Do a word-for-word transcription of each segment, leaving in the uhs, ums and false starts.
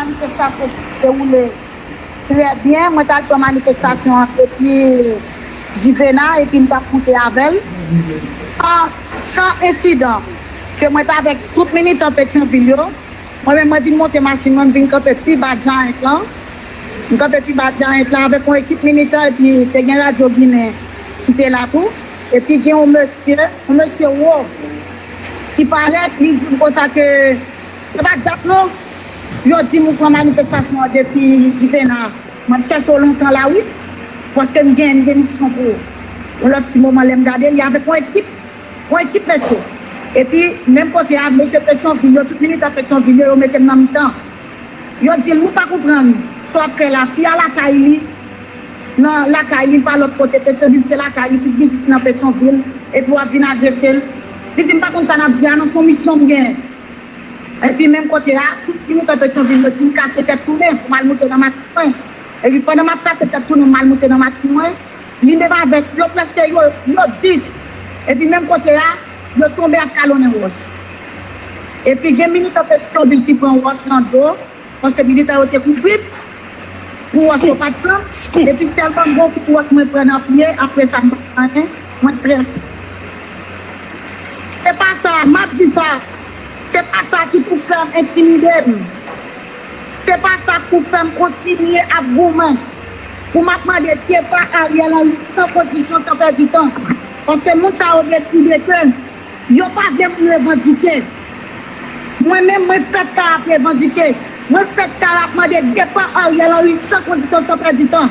Manifestasyon dewoule trè byen. Mwen t al pran manifestasyon an depi Jivena epi m t ap moute avè l. An, san ensidan, ke mwen t avèk tout militan Petyonvil yo. Mwen menm, mwen vin monte machin mwen, m vin kanpe pi ba Giant lan. M kanpe pi ba Giant lan avèk yon ekip militan, epi te gen Radyo Ginen ki te la tou. Epi gen yon mesye, yon mesye wo, ki parèt, li di m konsa ke se pa dat non. Yo di m ou pran manifestasyon an depi Jivena. M ap chèche w lontan la, wi. Paske m gen, m gen misyon pou yon lòt ti moman lè m gade li avèk yon ekip, yon ekip mesye. Epi, menm kote a, mesye Petyonvil yo, tout militan Petyonvil yo, yo mete m nan mitan. Yo di l, nou pa konprann sa w ap fè la. Fi a lakay li, nan lakay li, pa lòt kote, Petyonvil se lakay li, tout biznis nan Petyonvil, epi w ap vin agrese l. Li di, m pa konn sa n ap di a non, se yon misyon m gen. Epi menm kote a, tout militan Petyonvil yo di m kase tèt tounen pou m al moute nan machin mwen. Epi pandan m ap kase tèt tounen, m al moute nan machin mwen, li menm avèk yo, prèske yo, yo dis. Epi menm kote a, yo tonbe ap kalonnen wòch. Epi gen militan Petyonvil ki pran wòch nan do, paske militan yo te kouvri pou wòch yo pa t pran. Epi sèlman m gen yon kout wòch mwen pran nan pye, apre sa m pa pran anyen, mwen prèske. Se pa sa, m ap di sa, se pa sa ki pou fè m entimide m. Se pa sa k pou fè m kontinye ap goumen pou m ap mande depa Ariel Henry san kondisyon, san pèdi tan. Paske moun sa yo deside ke yo pa vle moun revandike. Mwen menm, mwen fèt ka ap revandike. Mwen fèt ka ap mande depa Ariel Henry san kondisyon, san pèdi tan.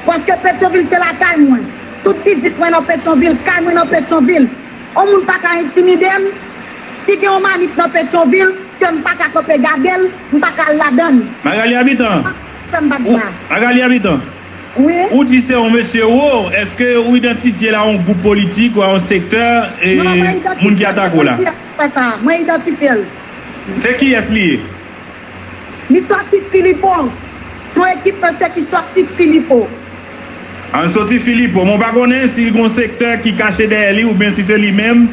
Paske Petyonvil se lakay mwen. Tout pitit mwen nan Petyonvil, kay mwen nan Petyonvil. Yon moun pa ka entimide m. Si gen yon manif nan Petyonvil, ke m pa ka kanpe gade l, m pa ka al ladan l. Magali Habitant. Fè m bat Ou, ba. Magali Habitant. Wi. Ou di se yon mesye wo, èske ou idantifye l a yon gwoup politik ou a yon sektè, e, Non, mwen idantifye moun ki l, atake w la? Mwen idantifye l. Se kiyès li ye? Li sòti Filipo. Se yon ekip mesye ki sòti Filipo. An sòti Filipo, men w pa konnen si l gen yon sektè ki kache dèyè li oubyen si se li menm,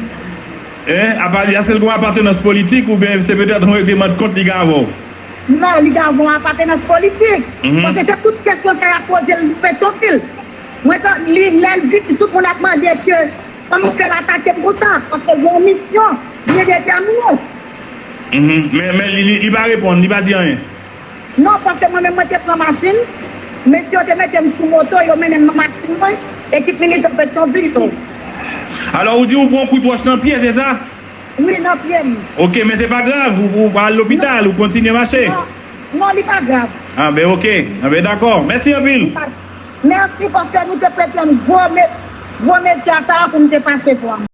en, apa, èske l gen yon apatenans politik oubyen se petèt yon regleman de kont li gen avè w? Non, li gen yon apatenans politik. Mhm. Paske se tout kesyon sa y ap poze l Petyonvil. Mwen, li, lè l vini, tout moun ap mande ke kòman w fè l atake m konsa, paske l gen yon misyon byen detèmine. Mhm. Men, men li, li, li pa reponn, li pa di anyen. Non, paske mwen menm mwen te pran machin, mesye yo te mete m sou moto, yo mennen m nan machin mwen, ekip militan Petyonvil tou. Alò, ou di ou pran kout wòch nan pye, se sa? Wi, nan pye m. Ok, men se pa grav, ou, ou pa al lopital, ou kontinye mache. Non, non, li pa grav. Ah, ben ok, ah, ben dakò. Mèsi anpil. Mèsi paske nou te prete m gwo me-, gwo medya sa a pou m te pase pou mwen.